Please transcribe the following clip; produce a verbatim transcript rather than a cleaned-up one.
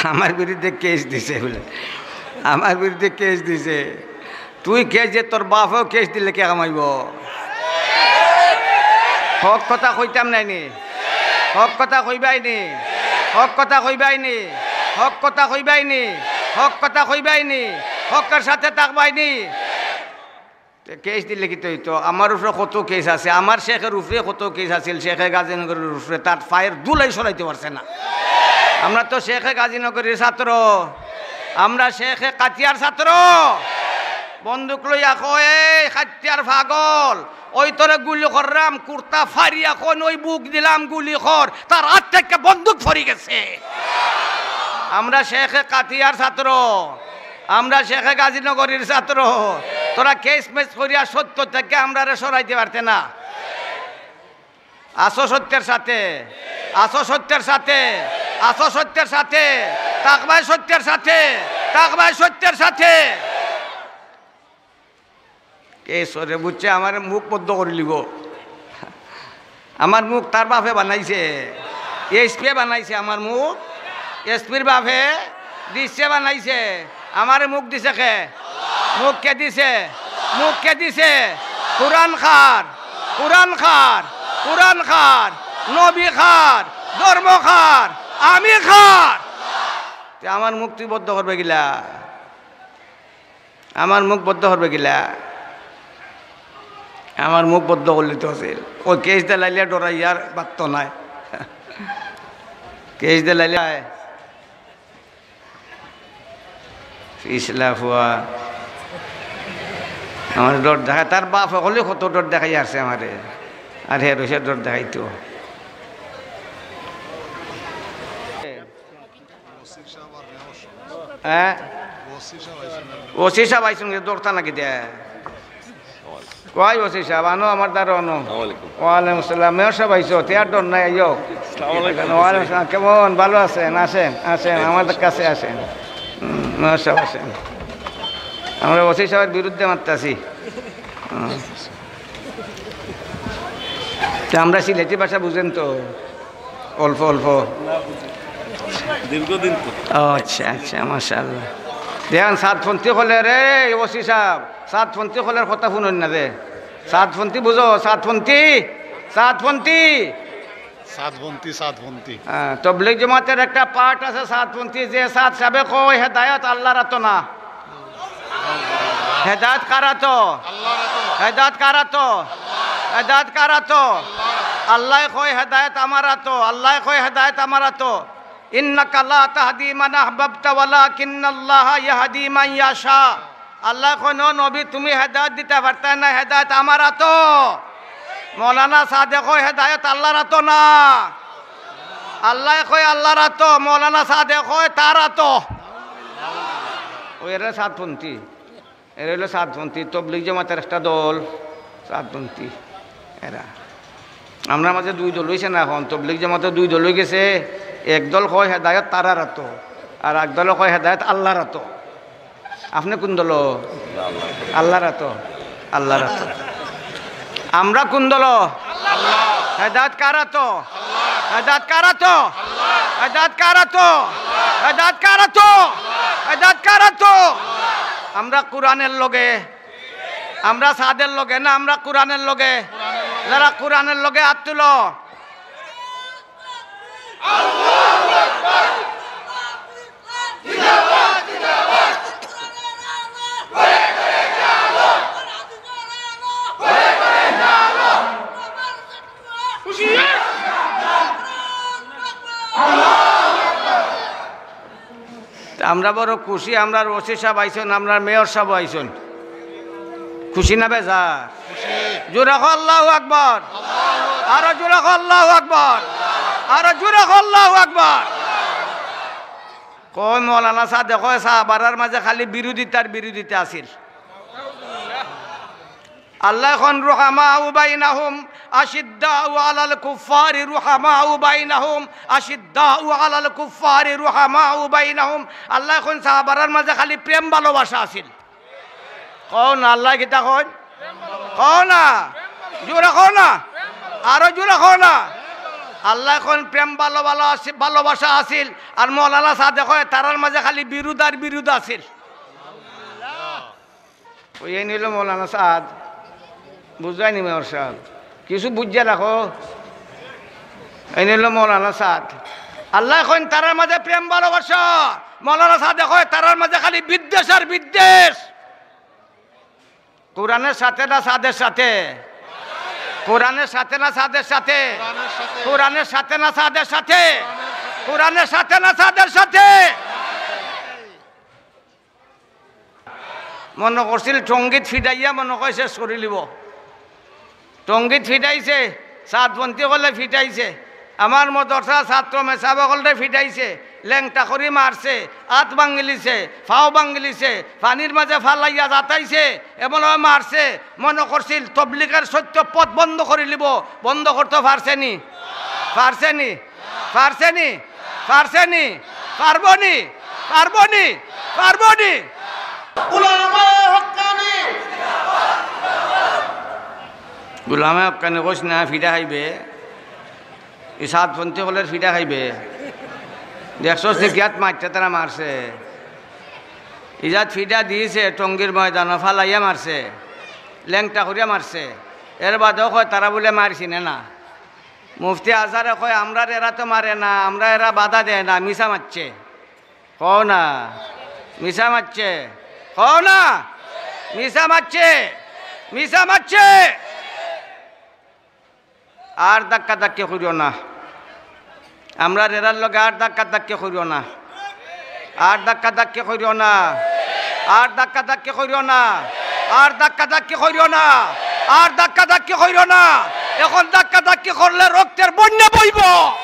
আমার বিরুদ্ধে কেস দিছে বুলে, আমার বিরুদ্ধে কেস দিছে। তুই কেস যে, তোর বাপেও কেস দিলে কে কামাইব? হক কথা কইতাম নাইনি? হক কথা কইবাইনি? হক কথা কইবাইনি? হক কথা কইবাইনি? হক কথা কইবাইনি? হকের সাথে থাকবাইনি? তে কেস দিলে কিতা অইতো? আমার উপরে কত কেস আছে, আমার শেখের উপরে কত কেস আছিল, শেখে গাজীনগরের উপরে, তার পায়ের ধুলাই সরাইতে পারছে না। আমরা তো শেখে গাজীনগরের ছাত্র, আমরা শেখে কাতিয়ার ছাত্র। বন্দুক লইয়া কয়, "এই কাতিয়ার পাগল, ওই তোরে গুলি করলাম, কুর্তা ফাড়িয়া কোন ওই বুক দিলাম গুলি কর, তার হাত থেকে বন্দুক ফরি গেছে।" আমরা শেখে কাতিয়ার ছাত্র, আমরা শেখে গাজীনগরের ছাত্র। তোরা কেস মেস করিয়া সত্য থেকে আমরারে সরাইতে পারতে না। আসো সত্যের সাথে, আসো সত্যের সাথে, আসো সত্যের সাথে, থাকবায় সত্যের সাথে, থাকবায় সত্যের সাথে। কে সরে বুঝছে, আমার মুখ বদ্ধ করে লিব। আমার মুখ তার বাপে বানাইছে, এসপি বানাইছে আমার মুখ, এসপির বাপে দিচ্ছে বানাইছে। আমারে মুখ দিছে কে? মুখ কে দিছে? মুখ কে দিছে? কোরআন কার, কোরআন কার, কোরআন কার, নবী কার, ধর্ম কার, আমি কার। তে আমার মুখ তুই বদ্ধ করবে গিলা? আমার মুখ বদ্ধ করবে গিলা? আমার মুখ বদ্ধ করলে তো আছে। ওই কেস দিলাইলে ডরাইয়ার বাদ তো নাই। কেস দিলাইলে ইসলা ফুয়া। আমার ডর দেখায়, তার বাপ হকলে কত ডর দেখাই আছে আমারে। আর হে রইছে ডর দেখাইতো। হ্যাঁ? ওসি সাহেব আইসুন, দৌড়তা নাকি দে? কই ওসি সাহেব? আনো আমার দ্বারা আনো। আসসালামু আলাইকুম। ওয়ালাইকুম আসসালাম। মেয়র সাহেব আইসো, তে আর ডর নাই, আইও। আসসালামু আলাইকুম। ওয়ালাইকুম আসসালাম। কেমন? ভালো আছেন? আসেন, আসেন, আমাদের কাছে আসেন। হুম, মেয়র সাহেব আসেন। আমরা ওসি সাহেবের বিরুদ্ধে মারতাছি। হুম। তে আমরা সিলেটি ভাষা বুঝেন তো? অল্প অল্প। দীর্ঘদিন তো। ও আচ্ছা, আচ্ছা, মাশাআল্লাহ। দেখেন, সাতপন্থী হলে রে, ওসি সাহেব, সাতপন্থী হলের কথা শুনেন না রে। সাতপন্থী বুঝো, সাতপন্থী, সাতপন্থী। সাতপন্থী, সাতপন্থী। হ্যাঁ, তবলিগ জমাতের একটা পার্ট আছে সাতপন্থী, যে সাত সাবে কয় হেদায়েত আল্লাহর আতো না। হেদায়েত কার আতো? আল্লাহর আতো। হেদায়েত কার আতো? আল্লাহর। হেদায়েত কার আতো? আল্লাহর। আল্লায় কয় হেদায়েত আমার আতো, আল্লায় কয় হেদায়েত আমার আতো। ইন্নাকা লা তাহদি মান আহবাবতা ওয়ালাকিন্নাল্লাহা ইয়াহদি মান ইয়াশা। আল্লায় কয়, "ও নবী, তুমি হেদায়েত দিতা পারতায় না, হেদায়েত আমার আতো।" মৌলানা সাদে কয়, "হেদায়েত আল্লাহর আতো না।" আল্লায় কয়, "আল্লাহর আতো।" মৌলানা সাদে কয়, "তার আতো।" ওই এরা সাতপন্থী। এরা হইলো সাতপন্থী, তবলিগ জমাতের একটা দল, সাতপন্থী এরা। আমরার মাঝে দুই দল অইছে না অখন, তবলিগ জমাতে দুই দল অই গেছে। এক দল কয় হেদায়েত তারার আতো, আর এক দলে কয় হেদায়েত আল্লাহর আতো। আপনে কুন দল? আল্লাহর আতো, আল্লাহর আতো। আমরা কুন দল? হেদায়েত কার আতো? হেদায়েত কার আতো? হেদায়েত কার আতো? হেদায়েত কার আতো? হেদায়েত কার আতো? আমরা কোরআনের লগে, আমরা সাদের লগে না, আমরা কোরআনের লগে। যারা কোরআনের লগে আত তুলো। তে আমরা বড় খুশি, আমরার ওসি সাব আইছইন, আমরার মেয়র সাব আইছইন। খুশি না বেজার? জোরে কও আল্লাহু আকবার। আরো জোরে কও আল্লাহু আকবার। আরো জোরে কও আল্লাহু আকবার। কয় মৌলানা সাদে কয় সাহাবারার মাঝে খালি বিরোধিতার বিরোধিতা আছিল। আল্লায় কইন, "রুহামাউ বাইনাহুম, আশিদ্দাউ আলাল কুফফারি রুহামাউ বাইনাহুম, আশিদ্দাউ আলাল কুফফারি রুহামাউ বাইনাহুম।" আল্লায় কইন, "সাহাবারার মাঝে খালি প্রেম ভালোবাসা আছিল।" কও না, আল্লায় কিতা কইন? কও না, জোরে কও না, আরো জোরে কও না। আল্লায় কইন প্রেম ভালো ভালো আসি-, ভালোবাসা আছিল, আর মৌলানা সাদে কয় তারার মাঝে খালি বিরোধ আর বিরোধ আছিল। ওই এই নিল মৌলানা সাদ, বুঝায়নি মেয়র সাহেব, কিছু বুঝিয়া রাখো। এই নিল মৌলানা সাদ। আল্লায় কইন তারার মাঝে প্রেম ভালোবাসা, মৌলানা সাদে কয় তারার মাঝে খালি বিদ্বেষ আর বিদ্বেষ। কোরআনের সাথে না সাদের সাথে? কোরআনের সাথে না সাদের সাথে? কোরআনের সাথে না সাদের সাথে? কোরআনের সাথে না সাদের সাথে? মনো করছিল টঙ্গিত ফিডাইয়া মনো কয় শেষ করিলিবো। টঙ্গিত ফিডাইছে, সাদপন্থী অকলে ফিডাইছে, আমার মদরসার ছাত্র মেসাব অকলরে ফিডাইছে, লেংটা করি মারছে, আত ভাঙ্গিলিছে, ফাও ভাঙ্গিলিছে, পানির মাঝে ফালাইয়া জাতাইছে, এমনভাবে মারছে, মনো করছিল তবলিগের সত্য পথ বন্ধ করিলিবো, বন্ধ করতো পারছেনি? পারছেনি? পারছেনি? পারছেনি? পারবোনি? পারবোনি? পারবোনি? উলামায়ে হক্কানি। উলামায়ে হক্কানি কইস না, ফিডা খাইবে। ই সাদপন্থী অকলর ফিডা খাইবে। দেখছস নি কিয়াত মারছে, তারা মারছে। ইজাত ফিডা দিছে, টঙ্গির ময়দানো ফালাইয়া মারছে, লেংটা করিয়া মারছে। এর বাদেও কয় তারা বুলে মারছি না, না। মুফতি আজহারে কয়, "আমরার এরা তো মারে না, আমরা এরা বাধা দেয় না, মিছা মারছে।" কও না, মিছা মারছে। কও না, মিছা মারছে, মিছা মারছে। আর ধাক্কা ধাক্কি করিও না, আমরার এরার লগে আর ধাক্কা ধাক্কি করিও না, আর ধাক্কা ধাক্কি করিও না, আর ধাক্কা ধাক্কি করিও না, আর ধাক্কা ধাক্কি করিও না, আর ধাক্কা ধাক্কি করিও না। এখন ধাক্কা ধাক্কি করলে রক্তের বন্যা বইবো।